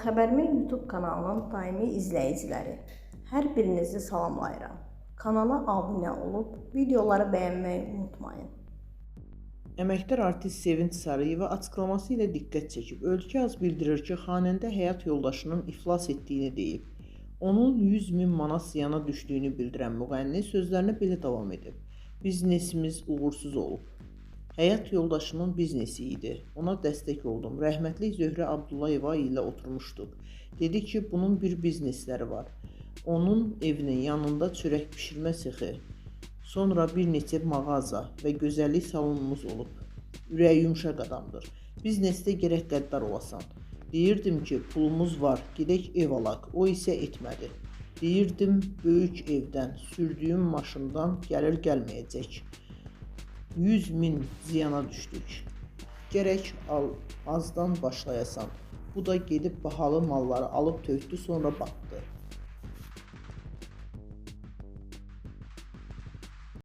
Xəbərimin YouTube kanalının daimi izləyiciləri, hər birinizi salamlayıram. Kanala abunə olub videoları bəyənməyi unutmayın. Əməkdar artist Sevinç Sarıyeva açıqlaması ilə diqqət çəkib. Ölkə az bildirir ki, xanəndə həyat yoldaşının iflas etdiyini deyib. Onun 100 min manat ziyana düşdüyünü bildirən müğənni sözlərinə belə davam edib. Biznesimiz uğursuz olub. Həyat yoldaşımın biznesi idi. Ona dəstək oldum. Rəhmətlik Zöhrə Abdullayeva ilə oturmuşduq. Dedi ki, bunun bir biznesləri var. Onun evinin yanında çörək bişirmə sexi, sonra bir neçə mağaza və gözəllik salonumuz olub. Ürəyi yumşaq adamdır. Biznesdə gərək qəddar olasan. Deyirdim ki, pulumuz var, gedək ev alaq. O isə etmədi. Deyirdim, böyük evdən, sürdüyüm maşından gəlir gəlməyəcək. 100 min ziyana düşdük. Gərək azdan başlayasan. Bu da gedib bahalı malları alıb tökdü, sonra batdı.